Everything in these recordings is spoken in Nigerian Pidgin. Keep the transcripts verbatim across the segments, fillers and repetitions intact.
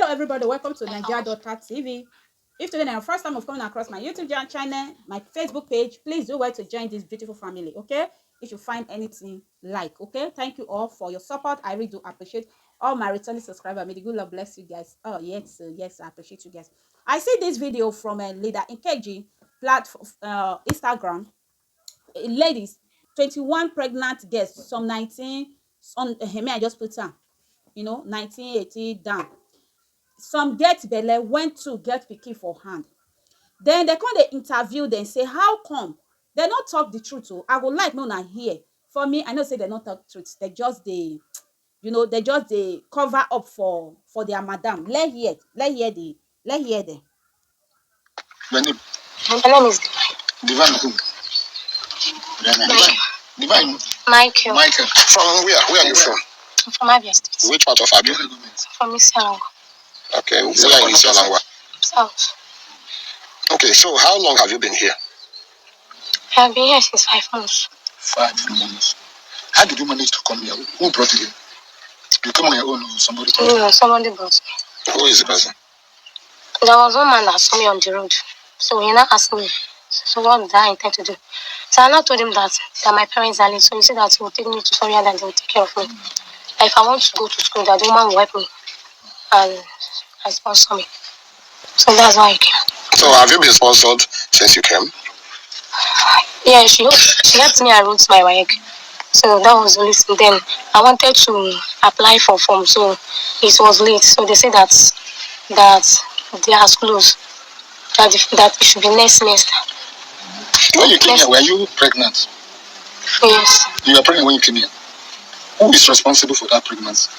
Hello, everybody. Welcome to Nigeria Daughter T V. If today na your first time of coming across my YouTube channel, my Facebook page, please do well to join this beautiful family, okay? If you find anything like, okay? Thank you all for your support. I really do appreciate all my returning subscribers. May the good Lord bless you guys. Oh, yes, uh, yes, I appreciate you guys. I see this video from a leader in K G platform, uh, Instagram. Eh, ladies, twenty-one pregnant girls, some nineteen, some, eh, me, I just put am, you know, nineteen, eighteen down. Some get belle, went to get pikin for hand. Then they come dey interview dem say, how come? They no talk the truth o. I go like make una hear. For me, I know say they no talk truth. They just dey, you know, they just dey cover up for, for their madam. Let hear, let hear the, let hear them. Your name? My name is Divine who? Divine. Divine. Michael. Michael. From where? Where are you from? I'm from Abia State. Which part of Abia? From Isialongo. Okay. Where in Isialongo? South. Okay. So how long have you been here? I've been here since five months. Five months. How did you manage to come here? Who brought you here? You came on your own or somebody brought you? No, somebody brought me. Who is the person? There was one man that saw me on the road. So he now asked me, so what did I intend to do? So I now told him that, that my parents are late. So he said that he will take me to somewhere that they will take care of me. That if I want to go to school, that the woman will help me and, and sponsor me. So that's why I came. So have you been sponsored since you came? Yeah, she she helped me and wrote my WAEC. So that was the only thing. Then I wanted to apply for form, so it was late. So they said that that they are closed. That the, that it should be next semester. When you came here, were you pregnant? Yes. You were pregnant when you came here. Who is responsible for that pregnancy?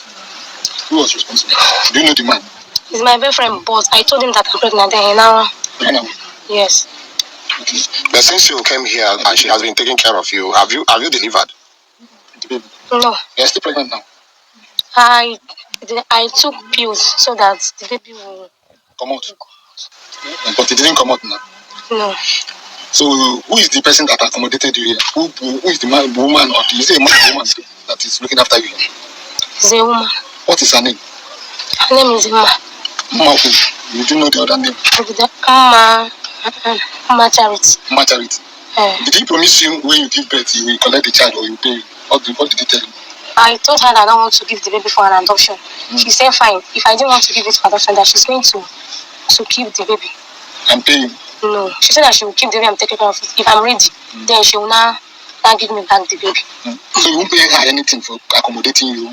Who was responsible? Do you know the man? It's my boyfriend, but I told him that I'm pregnant. Then he now, Ran away. Yes. But since you came here and she has been taking care of you, have you have you delivered? The baby. No. You're still pregnant now. I I took pills so that the baby will Come out. But it didn't come out now. No. So who is the person that accommodated you here? Who who is the man, woman, or is it a man or woman that is looking after you? It's a woman. What is her name? Her name is Emma. Mma who? You do know the other name? Emma, Emma Charity. Mma Charity. Eh, Did he promise you when you give birth you will collect the child or you pay? What did, what did he tell you? I told her that I don't want to give the baby for an adoption. She said fine. If I didn't want to give it for adoption, that she's going to to keep the baby. And pay him. No, she said that she will keep the baby and take care of it. If I'm ready, then she will now now give me back the baby. So you won't pay her anything for accommodating you,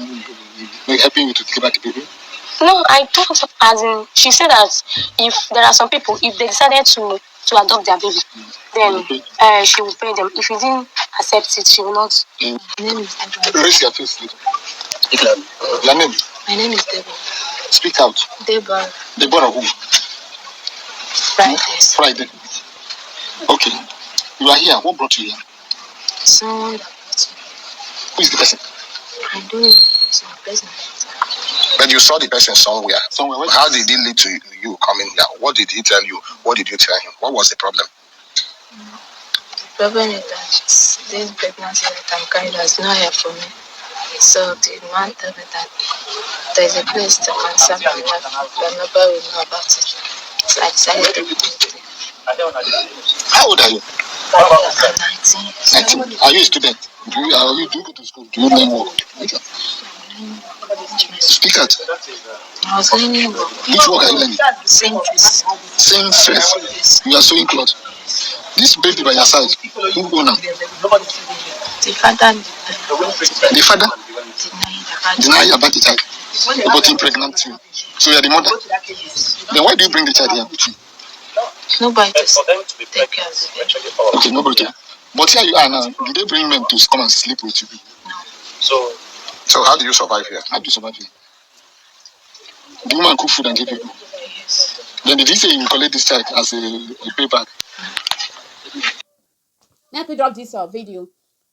helping you to deliver the baby? No, I told her, as in, she said that if there are some people, if they decided to to adopt their baby, then uh, she will pay them. If you didn't accept it, she will not. My name is Deborah. Raise your face, little. Your name? My name is Deborah. Speak out. Deborah. Deborah who? Fridays. Friday. Okay. You are here. What brought you here? Someone that brought me. Who is the person? I don't know the person. The person that But you saw the person somewhere. Somewhere. Where? How did he lead to you coming here? What did he tell you? What did you tell him? What was the problem? The problem is that this pregnancy that I'm carrying has not help for me. So the man told me that there's a place that can serve my wife, but nobody will know about it. So I decided to come to How old are you? I'm nineteen. Nineteen. Are you a student? Do you, are you, do you go to school? Do you learn work? Speak out. I was learning work. Which work are you learning? Seamstress. Seamstress. You are sewing cloth. This baby by your side, who own am? The father did The father denied about deny about the child, but he pregnant you. So you are the mother. Then why do you bring the child here with you? Nobody to take care of the baby. Okay, nobody care. But here you are now. Do they bring men to come and sleep with you? So how do you survive here? How do you survive here? The woman cook food and give you. Then did he say he will collect this child as a, a payback? Let me drop this uh, video.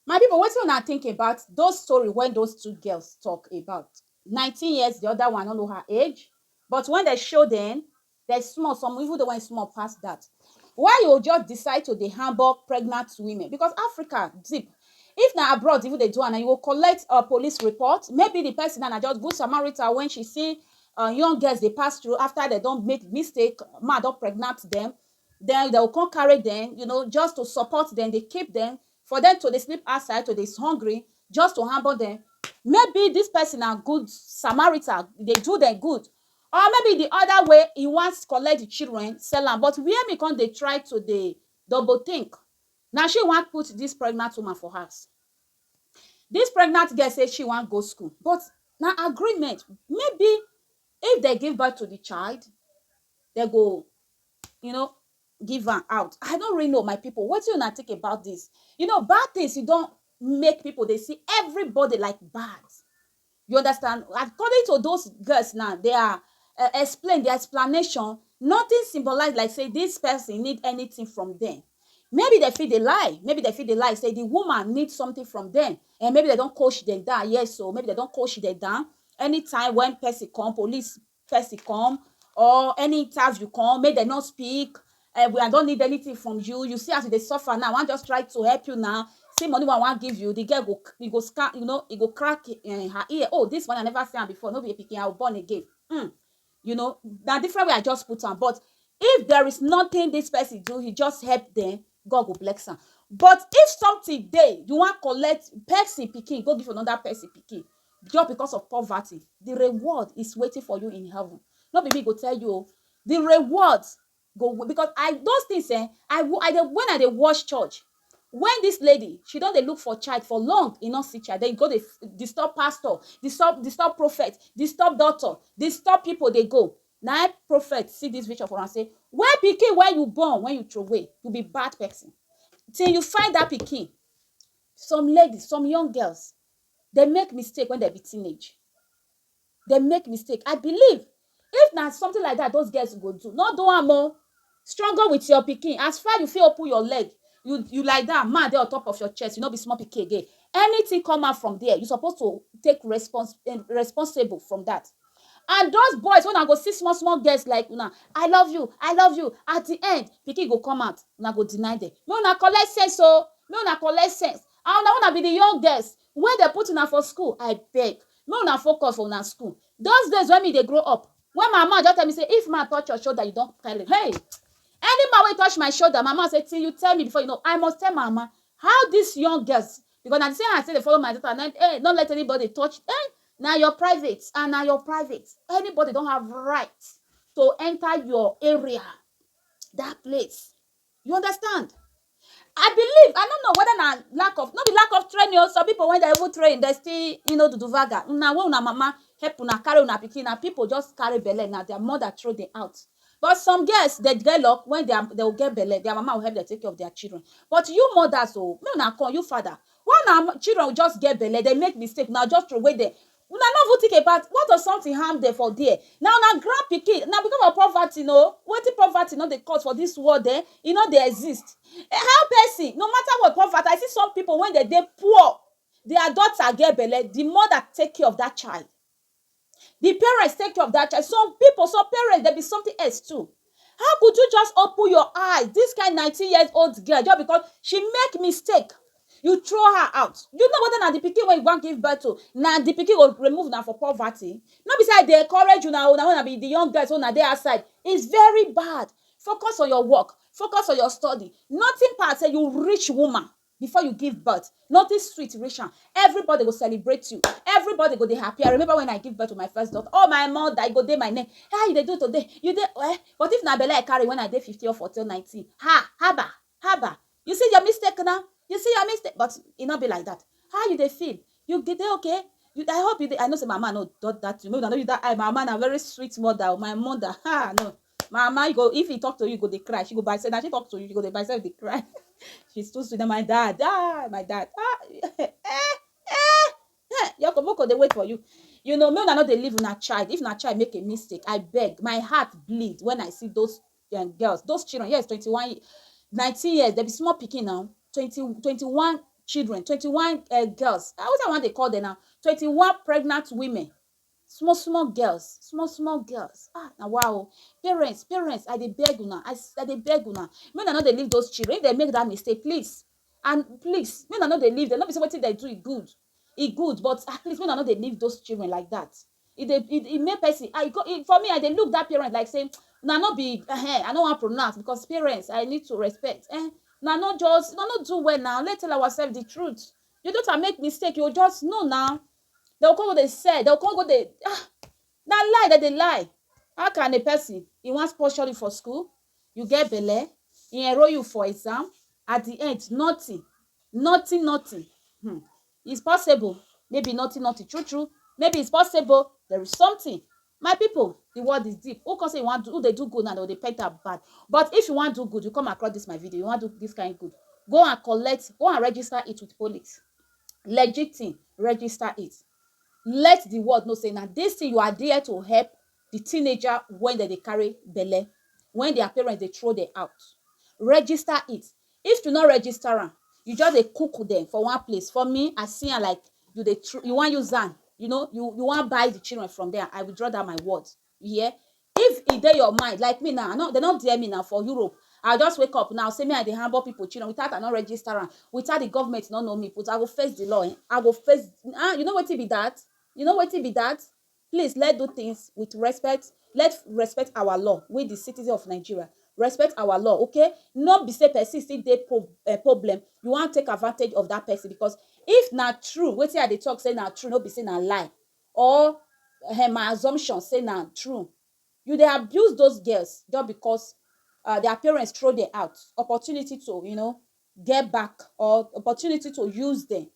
My people, what you wanna think about those story when those two girls talk about? nineteen years, the other one, I don't know her age. But when they show them, they small, some even the one small past that. Why you just decide to dey humble pregnant women? Because Africa deep. If na abroad, even they do, and you will collect a police report, maybe the person and I just good Samaritan when she see uh, young girls dey pass through after dem don make mistake, man don pregnant dem, then dem go come carry dem, you know, just to support dem, dey keep dem, for dem to dey sleep outside, to dey hungry, just to hamper dem. Maybe this person na good Samaritan, dey do dem good. Or maybe the other way, he wants collect the children, sell am. But where me come dey try to dey double think. Now she want put this pregnant woman for house. This pregnant girl say she want go school, but na agreement. Maybe if they give birth to the child, they go, you know, give am out. I don't really know, my people. What do you not think about this? You know, bad things you don't make people they see everybody like bad. You understand? According to those girls now, they are uh, explain their explanation. Nothing symbolized like say this person need anything from them. Maybe they feel they lie. Maybe they feel they lie. Say the woman needs something from them, and maybe they don't coach them down. Yes, so maybe they don't coach them down. Anytime when person come, police person come, or any interview come, make dem no speak. Eh, we I don't need anything from you. You see as you dey suffer now. I wan just try to help you now. See money wey I wan give you. The girl go, e go scan, you know, e go crack eh, her ear. Oh, this one I never see am before. No be a pikin, I will born again. Hmm. You know, na different way I just put am. But if there is nothing this person do, he just help them, God go bless am. But if something dey, you wan collect person pikin, go give another person pikin, just because of poverty, the reward is waiting for you in heaven. No be me go tell you o. The reward go, because I, those things eh, I wo- I dey when I dey watch church, when this lady, she don dey look for child for long, e no see child, then e go dey f- disturb pastor, disturb disturb prophet, disturb doctor, disturb people dey go. Na im prophet see this vision for am say, where pikin wey you born, when you throw away, you be bad person. Till you find that pikin. Some ladies, some young girls, they make mistake when they be teenage. They make mistake. I believe if na something like that, those girls go do. Not do am o. Struggle with your pikin. As far you fit open your leg, you you like that, man dey on top of your chest. You no be small pikin again. Anything come out from there, you supposed to take respons eh, responsible from that. And those boys, when I go see small small girls like una, I love you, I love you. At the end, pikin go come out, una go deny them. Make una collect sense o, make una collect sense. And una una be the young girls wey dem put una for school, I beg, make una focus for una school. Those days when me dey grow up, when my mama just tell me say if man touch your shoulder, you don tell him. Hey, any man wey touch my shoulder, my mama say till you tell me before you know, I must tell my mama. How these young girls, because na the same I say they follow my daughter, and then, hey, don't let anybody touch. Hey, na your private and na your private. Anybody don't have right to enter your area, that place. You understand? I believe, I don't know whether na lack of, not the lack of training, or some people when they even train, they still, you know, do do vaga. Una when una mama help una carry una pikin, na people just carry belle, na their mother throw them out. But some girls, they get luck when they are, they will get belle, their mama will help them take care of their children. But you mothers, oh, me una come, you father, when our children just get belle, they make mistake, now just throw away them. Una no even think about what if something harm them for there. Now na grand pikin, na because of poverty, no. Wetin poverty no dey cause for this world, eh? E no dey exist. Eh, how person, no matter what poverty, I see some people when they dey poor, their daughter get belle, the mother take care of that child. The parents take care of that child. Some people, some parents, they be something else too. How could you just open your eyes? This kind nineteen years old girl, just because she make mistake, you throw her out. You know whether na the pikin wey you wan give birth to, na the pikin go remove na for poverty. No be say I dey encourage una o, na una be the young girls, una dey outside. It's very bad. Focus on your work, focus on your study. Nothing pass say you rich woman before you give birth. Nothing sweet reach am. Everybody go celebrate you. Everybody go dey happy. I remember when I give birth to my first daughter. Oh, my mother, I go dey my name. How you dey do today? You dey eh? But if na belle I carry when I dey fifteen or fourteen, nineteen, ha, haba, haba. You see your mistake now. You see your mistake, but e no be like that. How you dey feel? You get dey okay? You, I hope you dey. I know say mama no done that to me. I know you that. I, mama na very sweet mother. Oh, my mother, ha, no. Mama, you go if he talk to you, you go dey cry. She go by say, now she talk to you, you go dey by say dey cry. She's too sweet. And my dad, ah, my dad, ah, eh, eh, eh, your koboko dey wait for you. You know, me una no dey leave una child. If na child make a mistake, I beg, my heart bleed when I see those young girls, those children. Yes, twenty-one, ye- nineteen years, they be small pikin now. Twenty, twenty-one children, twenty-one uh, girls. I always want they call them now. Twenty-one pregnant women, small small girls, small small girls. Ah, now wow, parents, parents, I dey beg una, I, s- I dey beg una. Make una no dey leave those children. If they make that mistake, please, and please, make una no dey leave them. No be say wetin they do e good, e good, but at least make una no dey leave those children like that. E dey e e make person I go e for me I dey look that parent like say na no be eh, I no wan pronounce because parents I need to respect eh na no just na no do well now, let's tell ourselves the truth. Your daughter make mistake, you just know now. They will come go dey sell, they will come go dey ah na lie dem dey lie. How can a person he wan sponsor you for school, you get belle, he enroll you for exam, at the end nothing, nothing nothing. Hmm. It's possible, maybe nothing nothing true true, maybe it's possible there is something. My people, the world is deep. Who come say you wan do who dey do good now, they dey paint am bad. But if you wan do good, you come across this my video, you wan do this kind good, go and collect, go and register it with police. Legit thing, register it. Let the world know say na this thing you are there to help the teenager when dem dey carry belle, when their parents dey throw them out. Register it. If you no register am, you just dey cook them for one place. For me, I see am like you dey tr- you wan use am, you know, you you wan buy the children from there. I withdraw that my word. You hear? If e dey your mind like me now, I no, they no dare me now for Europe. I just wake up now say me I dey handle people children without I no register am, without the government no know me, but I go face the law. Eh? I go face. Ah, you know wetin be that? You know wetin be that? Please let do things with respect. Let respect our law. We the citizen of Nigeria, respect our law, okay? No be say person still dey pro- uh, problem. You wan take advantage of that person because if na true, wetin I dey talk say na true, no be say na lie or uh, my assumption say na true. You dey abuse those girls just because uh, their parents throw them out. Opportunity to you know get back or opportunity to use them.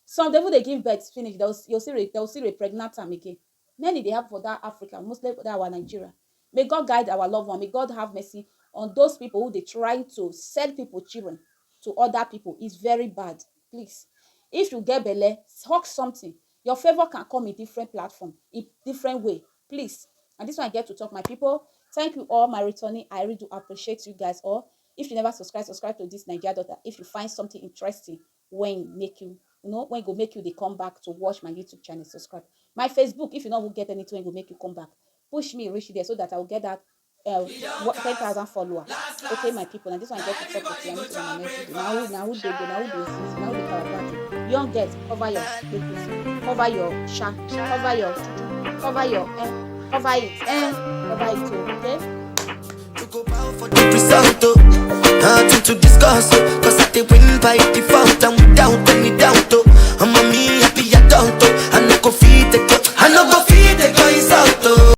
Some dey even dey give birth finish, they'll you'll see re- they'll see re pregnant am again. Many dey happen for that Africa, mostly for that our Nigeria. May God guide our loved one. May God have mercy on those people who dey try to sell people children to other people. It's very bad. Please, if you get belle, talk something. Your favor can come in different platform, in different way. Please, and this one I get to talk, my people. Thank you all, my returning. I really do appreciate you guys all. If you never subscribe, subscribe to this Nigeria daughter. If you find something interesting, when make you, you know, when go make you they come back to watch my YouTube channel, subscribe. My Facebook, if you know who get anything, go make you come back. Push me, reach there so that I will get that uh, what, ten thousand follower. Okay, my people, and this one I get to talk with you. I need to remind you. Now who, now who dey go, now who dey insist, now who dey calabash. Young girls, cover your papers, cover your sha, cover your tutu, cover your eh, cover it, eh, cover it, oh, okay? To go bow for the result, oh. Nothing to discuss, oh. Cause I they win by default and without any